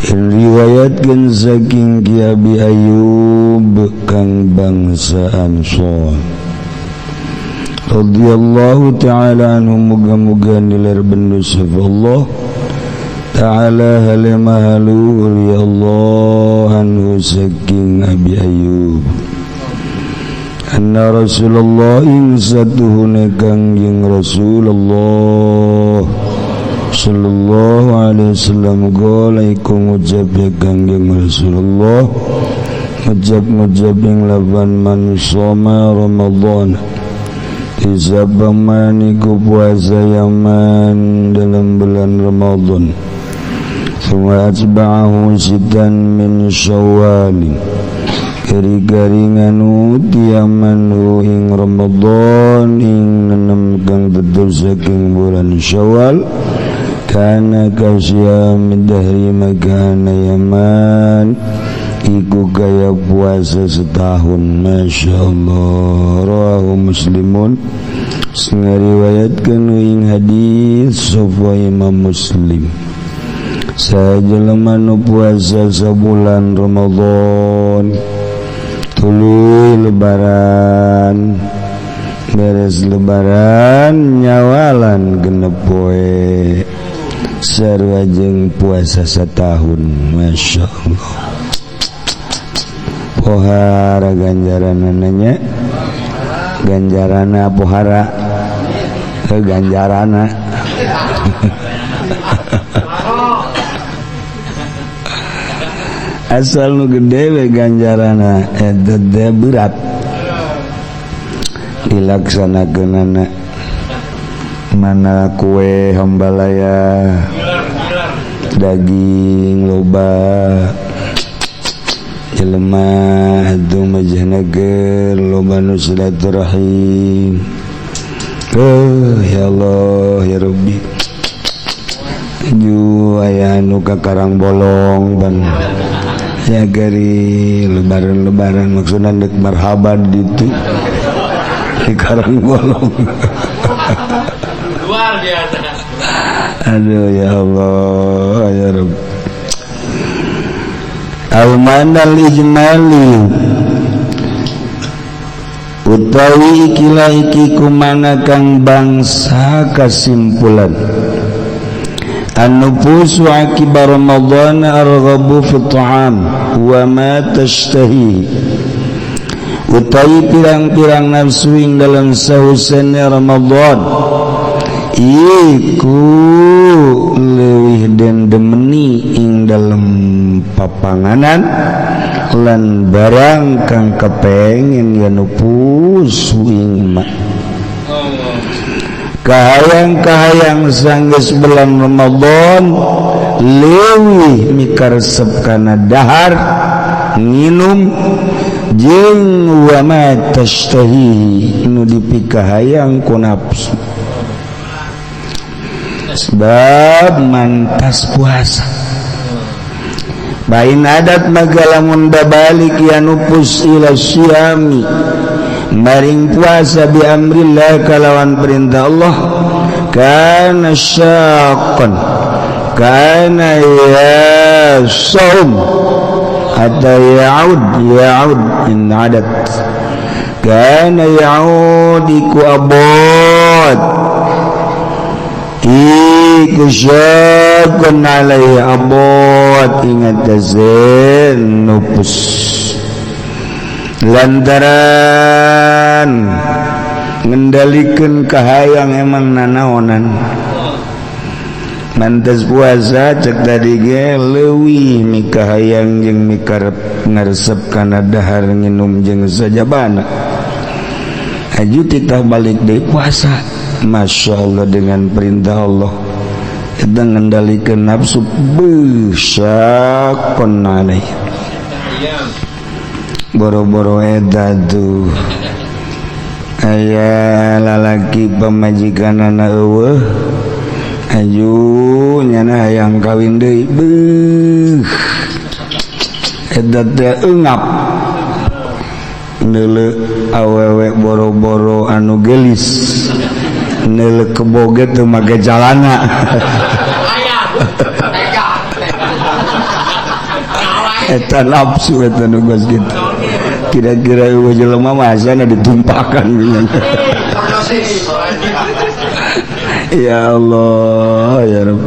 Riwayatkeun saking Ki Abi Ayyub kang bangsa Ansor radhiyallahu ta'ala anhu, muga-muga nilar bendu sapa Allah ta'ala hale maha luhur ya Allah anhu saking Abi Ayyub, anna Rasulullah ing satuhune Kangjeng Rasulullah sallallahu alaihi wasallam qala, iku ngucap ya Kangjeng Rasulullah, ngucap-ngucap ing lawan man shoma Ramadan, Isabaman iku puasa yaman dalam bulan Ramadan, Summa atba'ahu sitan min Syawal, keri-keri nganu tiaman hu ing Ramadan ing 6 kang tetep saking bulan Syawal, kana kasyam dahri, makana yaman iku kaya puasa setahun. Masya Allah. Rawahu Muslimun, sing ngariwayatkeun ing hadis sapa Imam Muslim. Sajelema nu puasa sabulan Ramadan, tuluy Lebaran, beres Lebaran nyawalan 6 poe, sarua jeung puasa setahun. Masya Allah, pohara ganjaran nanya ganjarana, pohara ke ganjarana. Asal nu gede we ganjarana eta teh berat dilaksanakeunana. Mana kue hambalaya, daging loba, jelema atuh majahnageun loba nu silaturahim. Oh ya Allah ya Rabbi, ju aya anu ka Karang Bolong ban ya gari lebaran-lebaran, maksudna dek marhaban ditu di Karang Bolong. Luar biasa. Aduh ya Allah ya Rabb. Al-manal ijmali utawi ikilah iki kumana kang bangsa kesimpulan, an-nufusu akibar Ramadan arghabu fi ta'am wa ma tashtahi, utawi pirang-pirang nafsu ing dalam sahusene Ramadan iku leuwih den demeni ing dalem papanganan lan barang kang kepengin ya nupus ing ma. Kahayang-kahayang sanggeus bulan Ramadan leuwih mikaresep kana dahar nginum jeung wa ma tashtahi nu dipikahayang ku nafsu, sebab mantas puasa. Bain adat magalamun balik ya nupus ila syami maring puasa bi amrillah kalawan perintah Allah, kana syaqqan kana ya saum hatta ya'ud ya'ud in adat kana ya'ud iku abad iku syaqqan alaihi abad ingat tazen nupus lantaran ngendalikeun kahayang emang nanaonan. Mantas puasa cek tadi ge leuwih mikahayang jeung mikarep ngaresep kana dahar nginum jeung sajabana, aju titah balik deui puasa. Masya Allah, dengan perintah Allah kita ngendalikeun nafsu besyaqon alaih. Boro-boro eta tuh aya lalaki pamajikanana eueuh, aju nyana hayang kawin deui, beuh eta teh eungap neuleu awewe boro-boro anu geulis, neuleu keboge teu make calana. Eta nafsu eta nu geus kitu. Kira-kira eueuh jelema masana ditumpakan. Ya Allah, ya Rabb.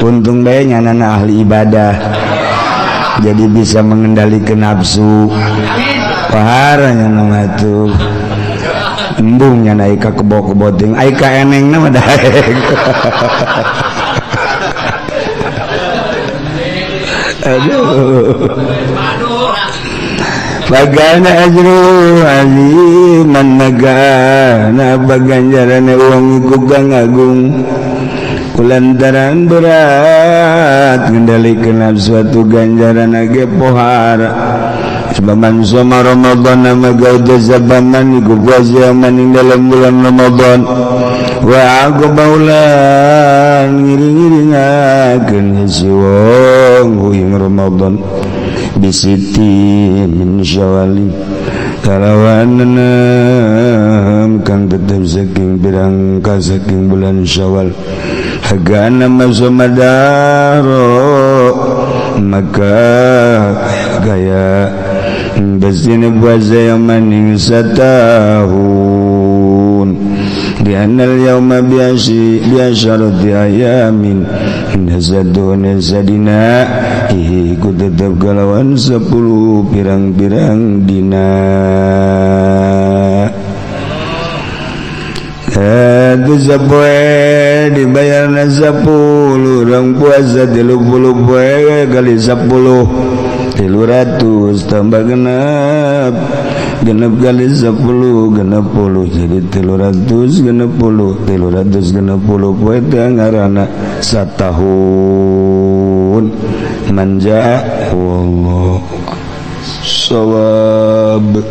Untung bae nyanana ahli ibadah. Jadi bisa mengendalikan nafsu. Paharanya nama tuh. Embung nya naik ka kebo-kebo ting ai ka enengna mah daek. Aduh. Bagana ajru aziman nagana baganjaran uang iku kang agung kulantaran berat ngendalikeun nafsu ganjaran ge pohara. Sebab man soma Ramadan maka zabaman iku puasa maning dalam bulan Ramadan wa aqbaulan ngiring-ngiringakeun si wong ing Ramadan bisiti min syawali kalawan enam kang tetep saking pirang ka saking bulan Syawal hagana masomadaro maka gaya besine puasa yang maning satahun di anal yauma biasi biasyarati ayamin nasadun sadina iku tetep kalawan 10 pirang-pirang dina. Itu sapoe dibayarna 10 urang puasa 30 poe kali 10 300 tambah genep genep kali 10 genep puluh jadi 360 360 poe teh ngaranna satahun manja wallahu shawab.